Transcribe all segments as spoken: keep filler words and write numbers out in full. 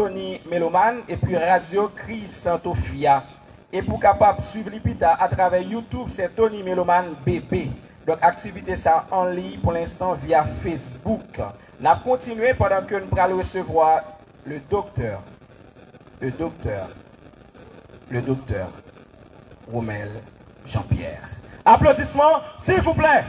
Tony Meloman epi radyo Kriy Santofia. E pou kapab swiv li pita atravè YouTube, se Tony Meloman B B. Donk, aktivite sa an liy pou lenstan via Facebook. N ap kontinye pandan ke n pral resevwa le doktè, le doktè, le doktè Romel Jean-Pierre. Aplodisman, silvouplè!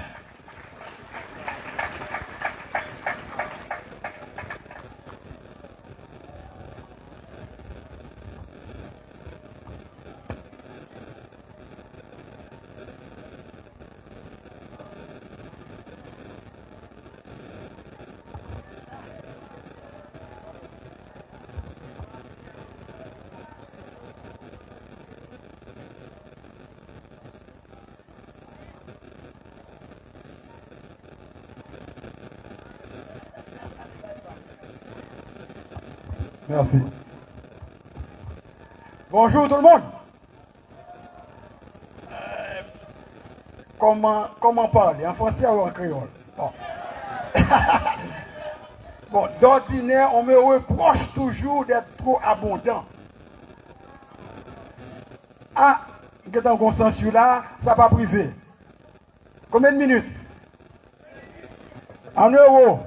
Merci. Bonjour tout le monde. Euh, comment, comment parler, en français ou en créole? Bon. Bon, d'ordinaire, on me reproche toujours d'être trop abondant. Ah, gentan gon sansi la, sa pa prive. Konbyen de minit? An euro.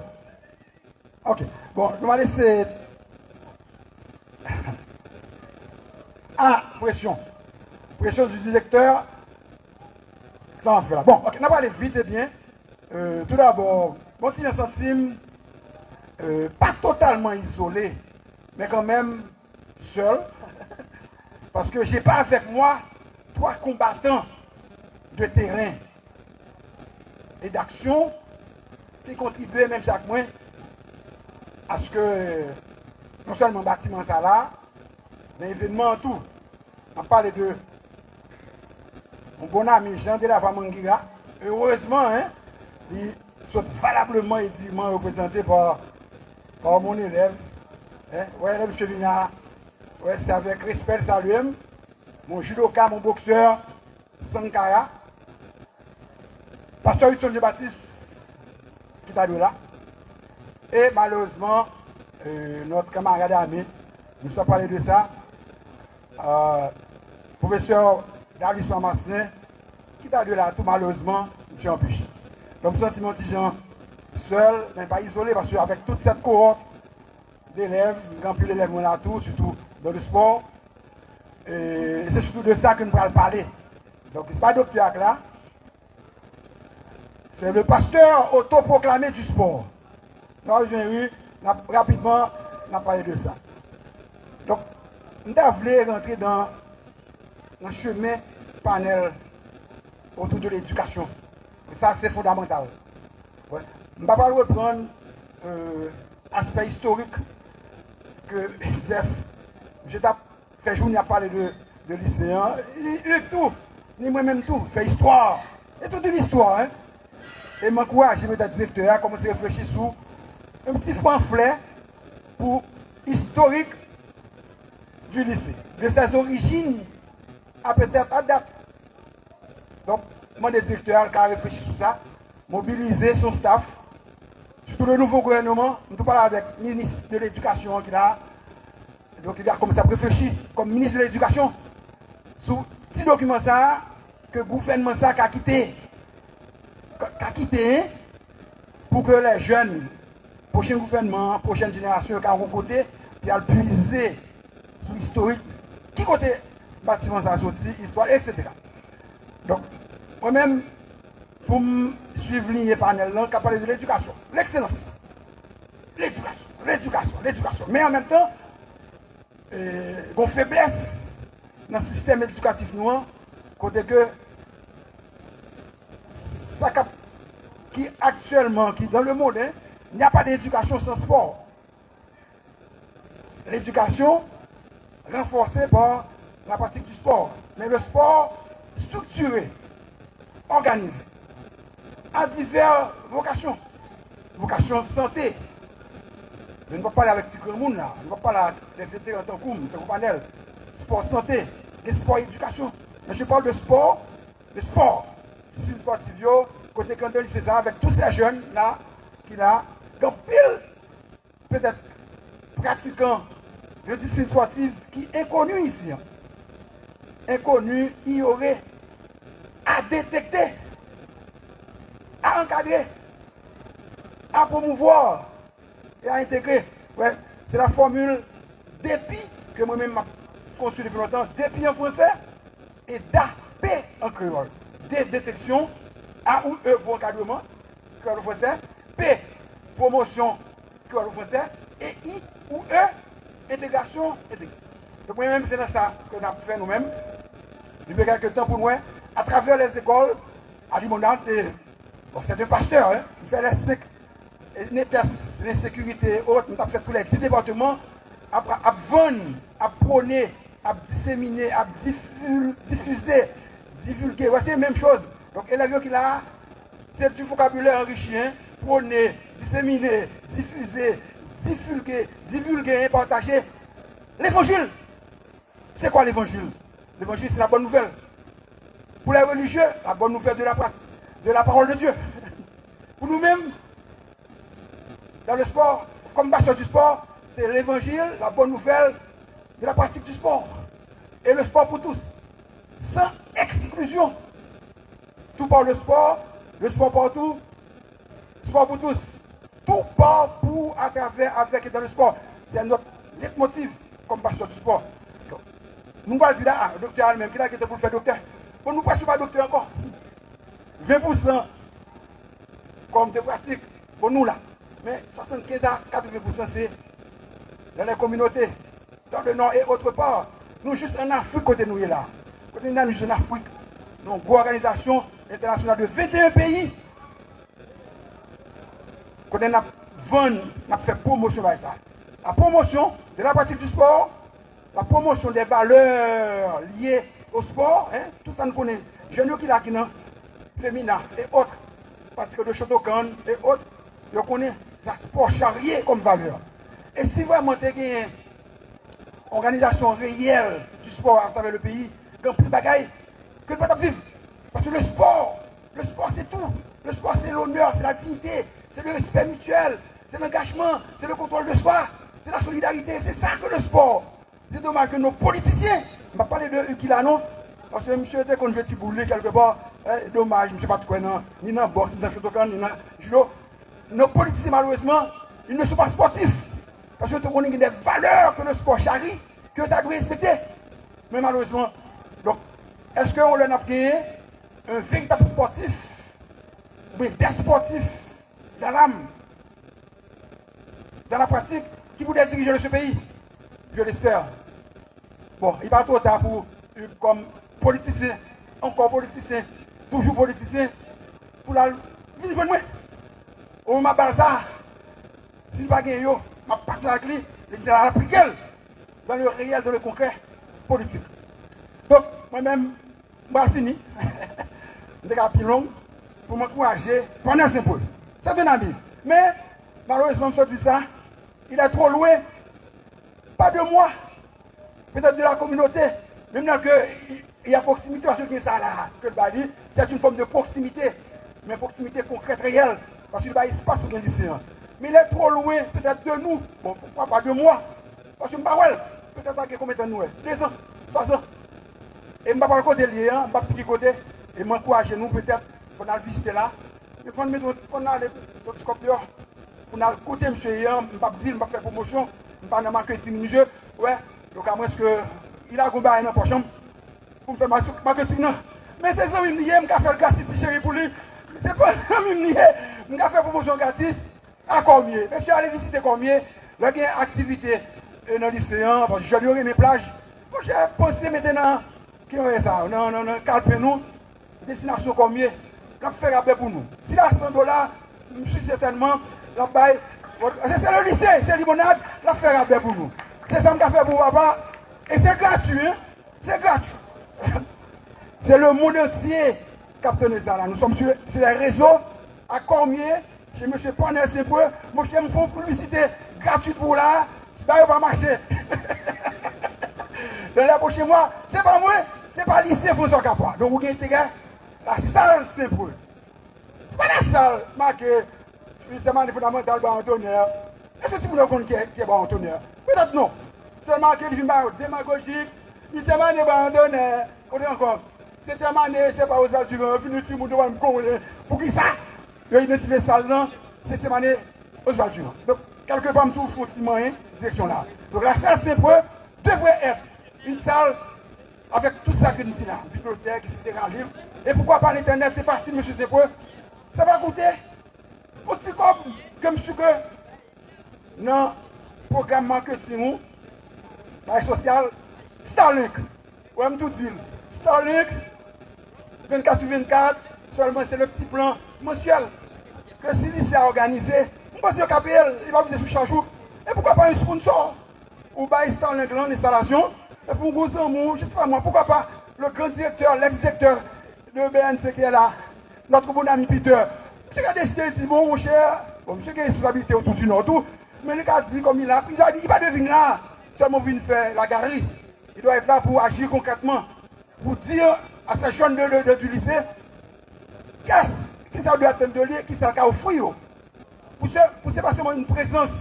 Ok. Bon, nou va lese. Ah, presyon. Presyon du directeur. Sa va fè la. Bon, ok, n ap ale vit e byen. Euh, tout d'abord, bon, ti jan santi m, euh, pa totalman izole, men kanmenm, seul, parce que j'ai pas avec moi trois combattants de terrain et d'action ki kontribye menm jan ak mwen à ce que non sèlman batiman sa la, men evènman an tou. M ap pale de yon bon ami, Jean Delavoye Manguira. Erezman, hein, li sot valableman e digman reprezante pa, pa mon élève, hein, wè, lè misye vini a, wè, se avèk respè l salye m, mon judoka, mon boksè, Sankara, pastè Wilson Jean Baptiste, ki ta dwe la. E malerezman, euh, notre camarade ami, nou sa pale de sa, euh, pwofesè Davis Mamaslen, ki ta dwe la tou, malerezman, misye anpeche. Donk, m santi m yon ti jan sèl, men pa izole, paske avèk tout sèt kohòt, d'élèves, m gen anpil elèv mwen la tou, surtout dans le sport. E se surtout de sa ke nou pral pale. Donk, se pa doktè a k la, c'est le pasteur autoproclamé du sport. Nou ap jwenn, wi, n ap, rapidman, n ap pale de sa. Donk, m ta vle rantre dans, dans chemen panèl autour de l'éducation. E sa, se fondamantal. Wè. M pa pral reprann, euh, aspè istorik ke Zèf, misye t ap fè jounen ap pale de, de lise a. Li, li tou, ni mwen menm tou, fè istwa. E tout yon istwa, hein. E m ankouraje petèt direktè a kòmanse reflechi sou yon ti panflè pou istorik du lycée, de ses origines à peut-être à date. Donk, mande direktè a, l ka reflechi sou sa, mobilize son staff, surtout le nouveau gouvernement, m tou pale avèk minis de ledikasyon an ki la, donk li a kòmanse ap reflechi kòm minis de ledikasyon sou ti dokiman sa a ke gouvènman sa a ka kite, ka, ka kite, hein, pou ke lè jèn, pwochen gouvènman an, pwochèn jenerasyon yo ka yon kote, pou y al pwize sou istorik, ki kote batiman sa a soti, istwa, etsetera. Donk, mwen menm, pou m swiv linye panèl lan, k ap pale de ledikasyon, lekselans. Ledikasyon, ledikasyon, ledikasyon. Men an menm tan, e, gon feblès nan sistèm edikatif nou an, kote ke sa k ap, ki aktyèlman, ki dans le monde, hein, il n'y a pas d'éducation sans sport. L'éducation renforcée par la pratique du sport. Mais le sport structuré, organisé, à diverses vocations. Vokasyon sante. Men nou p ap pale avèk ti granmoun la. Nou p ap pale ak lè veteran tankou m, tankou panèl. Spò sante. Gen spò edikasyon. Men je parle de sport, de sport. Disiplin spòtif yo, kote ke anndan lise sa, avèk tout se jèn la, ki la, gen anpil petèt pratikan de disiplin spòtiv ki enkoni isi an. Enkoni, inyore, a detekte, a ankadre, a pwomouvwa e a entegre. Wè, se la fòmil depi ke mwen menm m ap konstwi depi lontan, depi an fransè e da pe an kreyòl. De, deteksyon, a ou e pou ankadreman, kreyòl ou fransè, pe, pwomosyon, kreyòl ou fransè, e i ou e, entegrasyon, entegre. Donk, mwen menm, se nan sa ke n ap fè nou menm. Depi kèlke tan pou nou wè, atravè lèzekòl, a Limonad, e, bon, se te pastè, hein, m fè lè senk, e, netès, lensekirite, e ot, m t ap fè tou lè dis depatman, ap, ap vann, ap pwone, ap disemine, ap difil-, difize, divilge. Wè, se menm choz. Donk, elèv yo ki la a, se du vocabulaire enrichi, hein. Pwone, disemine, difize, difilge, divilge e pataje levanjil. C'est quoi l'évangile? L'évangile, c'est la bonne nouvelle. Pour les religieux, la bonne nouvelle de la, pra- de la parole de Dieu. Pour nous-mêmes, dans le sport, comme pasteur du sport, c'est l'évangile, la bonne nouvelle de la pratique du sport. Et le sport pour tous, sans exclusion. Tout par le sport, le sport partout, sport pour tous. Tout par, pour, à travers, avec et dans le sport. C'est notre leitmotiv comme pasteur du sport. Donk, nou pral di la, a, doktè a li menm, ki lage pou l fè doktè? Bon, nou prèske pa doktè ankò. Ven pou san kòm de pratik, bon, nou la. Men swasannkenz a katreven pou san se dans les communautés, dans le nord et autre part. Nou jis an Afrik kote nou ye la. Kote nou ye la, nou jis an Afrik. Nou yon gwo òganizasyon entènasyonal de venteyen peyi. Kote n ap vann, n ap fè pwomosyon bay sa. La promotion de la pratique du sport, la promotion des valeurs liées au sport, hein, tout sa nou konnen. Jèn yo ki la ki nan femina e ot, pratikè de Shotokan e ot, yo konnen sa spò charye kòm valè. E si vrèman te genyen òganizasyon reyèl di spò atravè le peyi, gen anpil bagay ke nou pa t ap viv. Paske le sport, le sport c'est tout. Le sport c'est l'honneur, c'est la dignité, c'est le respect mutuel, c'est l'engagement, c'est le contrôle de soi, c'est la solidarité. C'est ça que le sport. Se domaj ke nos politiciens, m pa pale de Hugues la non, paske misye te konn jwe ti boul li kèlke pa, eh, domaj, misye pa t kwè nan, ni nan bòks, ni nan Shotokan, ni nan judo. Nos politiciens, malheureusement, ils ne sont pas sportifs. Paske yo te konnen gen de valè ke le sport charrie, ke yo ta dwe respekte. Men malerezman, donk, èske yon lè n ap genyen un véritable sportif, oubyen des sportifs dans l'âme, dans la pratique, qui pourrait diriger ce pays? Je l'espère. Bon, li pa twò ta pou, euh, kòm politisyen, ankò politisyen, toujou politisyen, pou l al vin jwenn mwen. Ou m ap ba l sa, si l pa gen yo, m ap pati ak li, li al aplike l dans le réel, dans le concret politique. Donk, mwen menm, m pral fini. M te ka pi long pou m ankouraje Panèl Senpol. C'est un ami. Men, malerezman, m sot di sa, il est trop loin, pas de moi, peut-être de la communauté, menm nan ke il y a proximité, paske gen sa la, ke l ba li, c'est une forme de proximité, men proximité concrète, réelle, paske li bay espas pou gen lise an. Men il est trop loin, peut-être de nous, bon, pourquoi pas de moi, paske m pa wè l, petèt sa gen konbyen tan nou wè, de zan, twa zan. E m pa pral kote l ye an, m p ap di ki kote, e m ankouraje nou, petèt, fò n al vizite la, men fò n mete, fò n ale yon ti kòb deyò pou n al kote misye ye an, m p ap di l, m p ap fè pwomosyon, m pa nan maketing misye, wè, donk amwenske li lage yon bagay nan pòch an pou m fè maketing nan. Men se zanmi m li ye, m ka fè l gratis ti cheri pou li. Se pa zanmi m li ye, m ka fè pwomosyon gratis a Kòmye. Mesye, ale vizite Kòmye, lè gen aktivite, e, nan lise an, paske jèn yo renmen plaj. Monchè, panse mete nan, ki yo rele sa, nan, nan, nan kalpen nou, destinasyon Kòmye, l ap fè rabè pou nou. Si l a san dola, m si sètènman, l ap bay, se, se le lise, se limonad, l ap fè rabè pou nou. Se sa m ka fè pou ou, papa. E se gratui, hein? Se gratui. Se le monde entier k ap tande sa la. Nou sòm sur, sur les réseaux, a Kòmye, chez Monsieur Panèl Senpol. Monchè, m fè yon piblisite gratwit pou ou la. Si bagay yo pa mache, dans les prochains mois, se pa mwen, se pa lise François Capois. Donk, ou gen enterè, la salle Senpol. Se pa la sal make Ministè Manje Fondamantal Bois en Tonnerre. Èske timoun yo konn kiyès, kiyès Bois en Tonnerre? Petèt non. Sèlman ke li vin ba yo demagojik, li te mande ba yon donè, kote ankò? Setyèm ane, se pa Oswald Durand, yo vin yon timoun yo pa menm konnen. Poukisa? Yo idantifye sal nan, setyèm ane, Oswald Durand. Donk, kèlkepa, m tou fon ti manyen direksyon la. Donk, la salle Saint-Preux devrait être une salle avec tout sa ke n di la, bibliotèk, etsetera, liv. E poukwa pa entènèt, se fasil, mesye Saint-Preux. Sa pa koute. Yon ti kòb ke m si ke nan pwogram marketing ou, bagay sosyal, Starlink. Ou wè m tou di l. Starlink, vennkat sou vennkat, sèlman se le ti plan mansyèl. Ke si lise a òganize, m panse yo ka peye l, li pa oblije sou chaj ou. E poukwa pa yon sponsor? Ou bay Starlink lan enstalasyon, epi yon gwo zanmi w, je sais pas moi, pourquoi pas le grand directeur, l'ex-directeur de B N C ki est là, notre bon ami Peter. Misye ka deside di, bon, monchè, bon, misye gen responsabilite otou di nò tou, men li ka di kòm li la, li pa, li pa dwe vin la, sèlman vin fè lagari. Il doit être là pour agir concrètement, pour dire à ces jeunes de, de, de, du lycée, qu'est-ce, kisa yo dwe atann de li, kisa l ka ofri yo. Pou se, pou se pa sèlman yon prezans,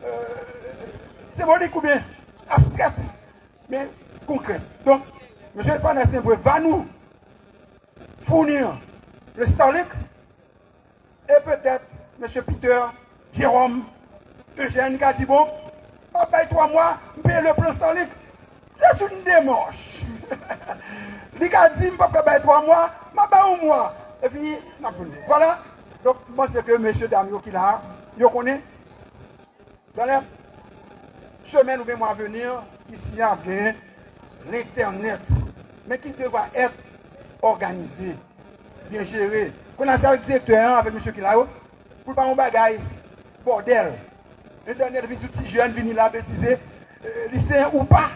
euh, senbolik oubyen abstrèt, men konkrèt. Donk, mesye Panay Senbre va nou fournir le Starlink, e petèt mesye Peter, Jérôme, Eugène ka di, bon, m ap bay twa mwa, m peye le plan Starlink. C'est une démarche. Li ka di, m p ap ka bay twa mwa, m ap bay yon mwa. Epi, n ap jwenn li. Vwala. Donk, m panse ke mesye dam yo ki la, yo konnen. Dans les semaines oubyen mwa a veni, isi a ap gen l'entènèt, men ki devra èt òganize, byen jere. Kounye a se avèk direktè an, avèk mesye ki la yo, pou l pa yon bagay bòdèl. Entènèt vin tout ti jèn vini la betize, eh, liseyen ou pa,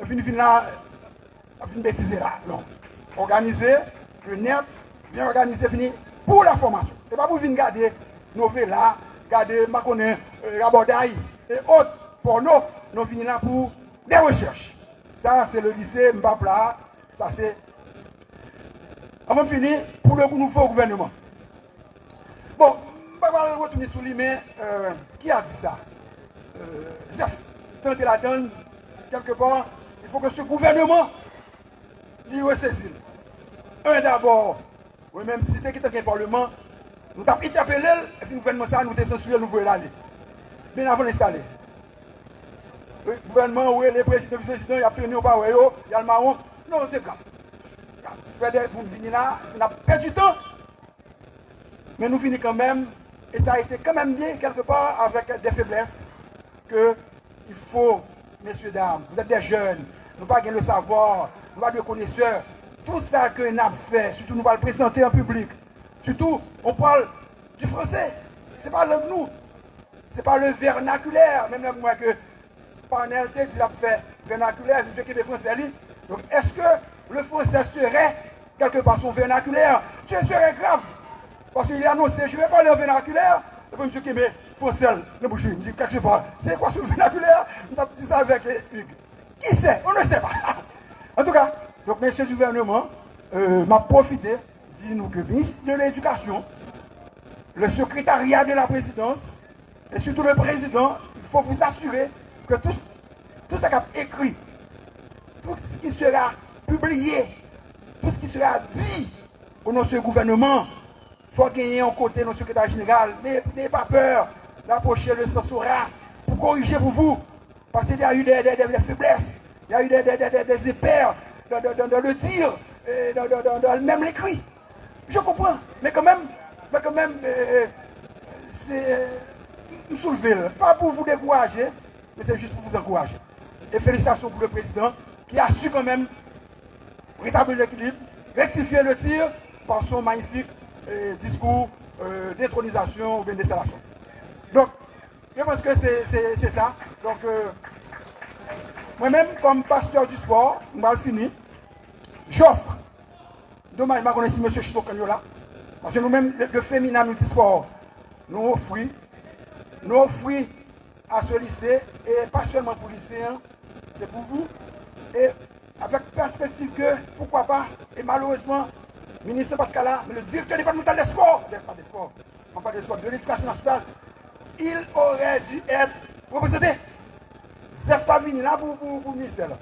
vin, vin la, ap vin betize la. Non. Òganize, le nèt, byen òganize, fini pou la fòmasyon. Se pa pou vin gade novela, gade, m pa konnen, eh, rabòday e ot, pòno. Nou vini la pou de rechèch. Sa, se le lise, m p ap la, sa se Anvan m fini, pou le nouvo gouvènman. Bon, m pa pral retounen sou li, men, euh, ki a di sa? Euh, Zèf tante ladann, kèlkepa, il faut que ce gouvernement li resezi l. Un, dabò, wi, menm si te gentan gen palman, nou t ap entèpele l, epi gouvènman sa, nou te sansire l, nou voye l ale. Byen avan l enstale. Wi, gouvènman, ou rele prezidan, vis-prezidan, y ap trennen, ou pa wè yo, y al mawon. Non, se grav. Fè de moun vini la, n ap pèdi tan. Men nou vini kanmenm, e sa a été kanmenm byen, kèlkepa, avèk de feblès, ke il faut, mesye dam, vous êtes des jeunes, nou pa gen le savoir, nou pa de konesè. Tout sa ke n ap fè, sitou nou pral prezante an piblik, sitou, on parle du français, se pa lang nou. Se pa le vernakilè, menm lè m wè ke Parnell te di l ap fè vènakilè, li te kenbe fransè li. Donk, èske le français serait quelque part son vernacular? Ce serait grave. Parce qu'il a annoncé, je vais parler en vernaculaire. Epi misye kenbe fransè l nan bouch li. M di, quelque part, c'est quoi ce vernacular? M t ap di sa avèk, eh, Hugues. Qui sait? On ne sait pas. En tout cas, donk, mesye gouvènman, euh, m ap pwofite di nou ke minis de ledikasyon, le secrétariat de la présidence, et surtout le président, il faut vous assurer que tout, tout ce qui est écrit, tout ce qui sera publié, tout ce qui sera dit au nom de ce gouvernement, fò genyen yon kote nan sekretè jeneral. N'ayez, n'ayez pas peur d'approcher le Sansora pour corriger pour vous. Parce qu'il y a eu des, des, des, des faiblesses, il y a eu des, des, des, des, des impaires dans, dans, dans, dans le dire, et dans, dans, dans, dans même l'écrit. Je comprends, mais quand même, mais quand même, euh, c'est, euh, m soulve l. Pas pour vous décourager, mais c'est juste pour vous encourager. Et félicitations pour le président qui a su quand même rétablir l'équilibre, rectifier le tir par son magnifique, euh, discours, euh, d'intronisation ou bien d'installation. Donc, je pense que c'est, c'est, c'est ça. Donc, euh, moi-même, comme pasteur du sport, je vais finir. J'offre, domaj, m pa konnen si mesye Chito Kany yo la, paske nou menm, le, le Femina Multisport, nou ofri, nou ofri a ce lycée, e pa sèlman pou lise an, c'est pour vous. Et avec perspective que, pourquoi pas, et malheureusement, minis lan pa t ka la, men le directeur départemental des sports, des, pas des sports, non pas des sports, de l'éducation nationale, il aurait dû être représenté. Zèf pa vini la pou, pou, pou ministè la.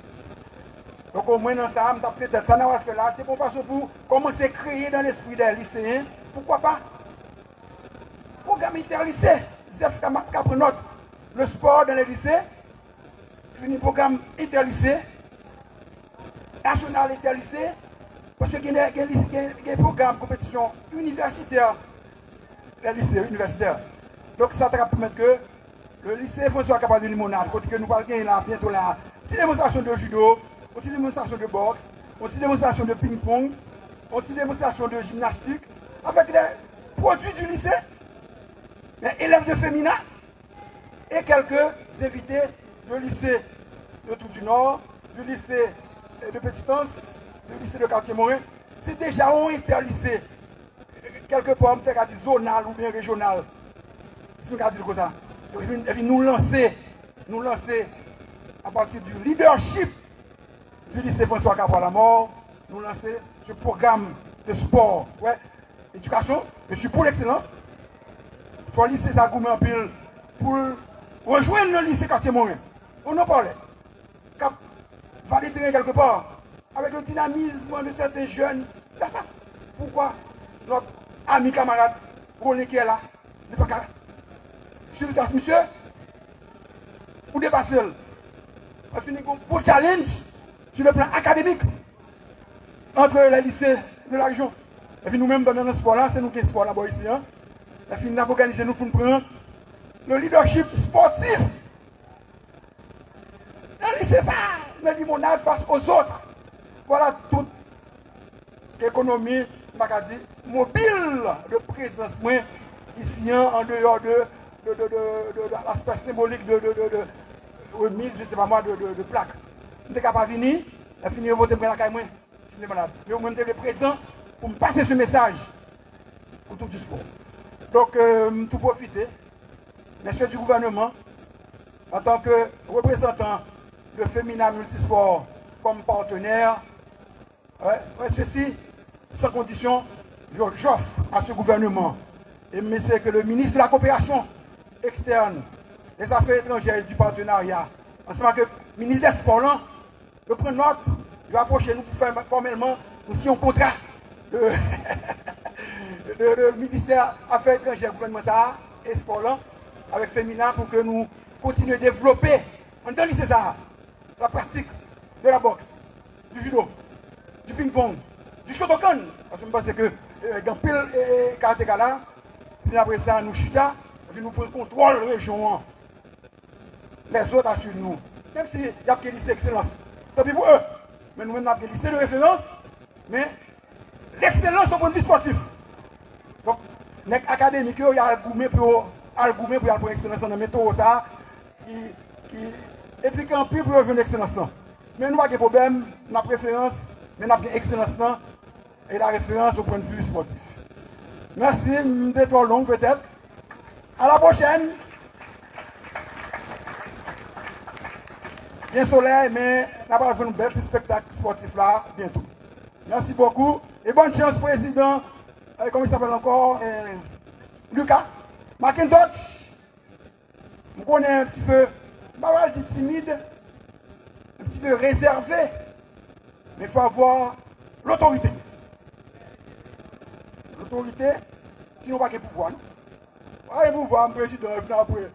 Donk, omwen nan sa, m t ap petèt, sa n a pral fè la, se pou yon fason pou kòmanse kreye dans l'esprit des lycéens, poukwa pa? Pwogram entèlise, Zèf ka, ka pran nòt. Le sport dans les lycées, vini pwogram entèlise, nasyonal entèlise, paske gen, gen, gen, gen pwogram konpetisyon inivèsitè, les lycées universitaires. Donk, sa ta ka pèmèt ke le lycée François Capral de Limonade, kote ke nou pral genyen la, byento la, ti demonstrasyon de judo, yon ti demonstrasyon de bòks, yon ti demonstrasyon de ping-pong, yon ti demonstrasyon de jimnastik, avec les produits du lycée, les élèves de Femina et quelques invités de lycée de Trou du Nord, du lycée de Petite Anse, du lycée de Cartier-Morin. Se deja yon entèlise, kèlkepa, m te ka di zonal oubyen rejyonal, si m ka di l konsa. Epi, epi nou lanse, nou lanse, apati du leadership du lycée François Capral Lamort, nou lanse ce programme de sport. Wè, edikasyon, je suis pour l'excellence. Fò lise sa goumen anpil pou l rejwenn le lycée Cartier-Morin. Ou nan pale k ap vale teren kèlkepa, avec le dynamisme de certains jeunes d'Assas. Pourquoi notre ami camarade Rollin ki la, li pa ka swiv tras misye? Ou depase l. Paske nou gen yon gwo challenge sur le plan académique entre les lycées de la région. Epi nou menm, nan spò la, se nou ki gen spò la bò isi an. Epi n ap òganize nou pou n pran le leadership sportif nan lise sa, nan Limonad face aux autres. Voilà tout ekonomi, m pa ka di, mobil de prezans mwen isi an, an deyò de, de, de, de, de, de laspè senbolik de, de, de, de remiz, je sais pas moi, de, de, de plak. M te ka pa vini, lè fini yo vote m pran lakay mwen, si m te malad. Men omwen m te vle prezan pou m pase se mesaj pou tout dispò. Donk, euh, m tou pwofite, mèsye du gouvèneman, antanke reprezantan de Femina Multisport kòm patnè, ouais, ouais, ceci, sans condition, je, j'offre à ce gouvernement, et m espere ke le ministre de la Coopération externe, des Affaires étrangères et du Partenariat, ansanm ak minis dè spò lan, yo pran nòt, yo apwoche nou pou fè fòmèlman, nou siyen yon kontra de, de, de ministè afè etranjè gouvènman sa a, e spò lan, avèk Femina, pou ke nou kontinye devlope anndan lise sa a la pratique de la boxe, du judo, du ping-pong, du Shotokan. Paske m panse ke, eh, gen anpil, eh, karateka la, epi apre sa, nou chita, epi nou pran kontwòl rejyon an. Lèzòt a swiv nou. Menm si y ap gen lise ekselans, tanpi pou yo. Men nou menm, n ap gen lise de referans, men lekselans o pwennvi spòtif. Donk, nèg akademik yo, y al goumen pou yo, al goumen pou y al pran ekselans lan nan men towo sa a, ki, ki enplike anpil pou yo jwenn ekselans lan. Men nou pa gen pwoblèm, n ap referans, men n ap gen ekselans lan, e la referans o pwennvi spòtif. Mèsi, m te twò long petèt. A la pwochèn. Gen solèy, men n ap al jwenn yon bèl ti spektak spòtif la byento. Mèsi bokou. E bòn chans, prezidan, eh, kòman i apèl ankò? Eh, Lucas. Mackintosh. M konnen un petit peu, m pa pral di timid, un petit peu réservé, mais il faut avoir l'autorité. Lotorite, sinon pa gen pouvwa, non. Pa gen pouvwa, m prezidan, epi apre,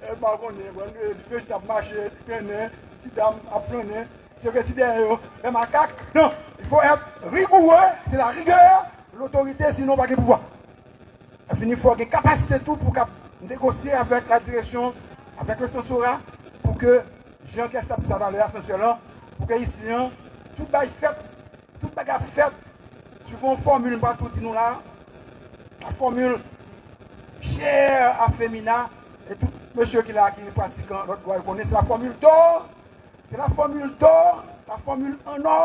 eh, m pa konnen, bon, eh, prezidan ap mache, trennen, ti dam ap flannen, sekirite dèyè yo, fè makak. Non, il faut être rigoureux, c'est la rigueur, l'autorité, sinon pa gen pouvwa. Lè fini, fò gen kapasite tou pou kab negosye avèk la direksyon, avèk le Sansora, pou ke, jan Kès t ap di sa talè a, Sansora, pou ke isi an, tout bagay fèt, tout bagay ap fèt, suivan yon fòmil, m pa tou di nou la, la fòmil chè a Femina, e tout mesye ki la, ki pratikan lòt dwa, yo konnen, se la fòmil dò, se la fòmil dò, la fòmil an nò,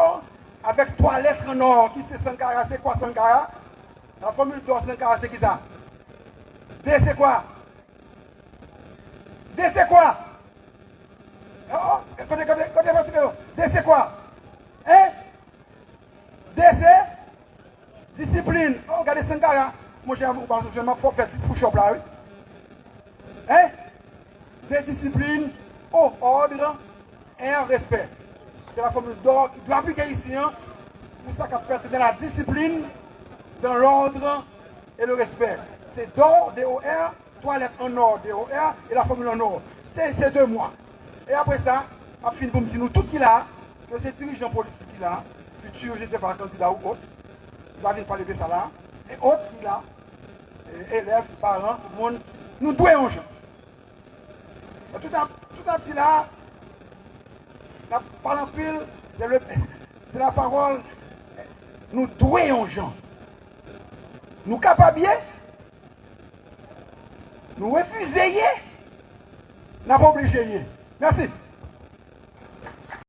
avèk twa lèt an nò, ki se Sankara, se kwa Sankara? La fòmil dò Sankara se kisa? De se kwa? De se kwa? Oh, oh, kote, kote, kote, kote, de se kwa? Hein? De se disiplin. Oh, gade Sankara. Monchè, ou pa santi m ap fè dis push-up la, wi. Hein? De disiplin, O, ordre, R, respect. C'est la formule d'or qui doit appliquer ici, hein, pour ça qui a fait dans la discipline, dans l'ordre et le respect. C'est d'or, D O R, toilette en or, D O R, et la formule en or. C'est ces deux mots. E apre sa, m ap fin pou m di nou tout ki la, ke se dirijan politik ki la, fiti, je sais pas, kandida ou ot, ki va vin pale de sa la, e ot ki la, e, elèv, paran, tout moun, nou dwe yon jan. Tout ap, tout ap di la, n ap pale anpil, se le, se la pawòl, nou dwe yon jan. Nou kapab ye, nou refize ye, n ap oblije ye. Mèsi.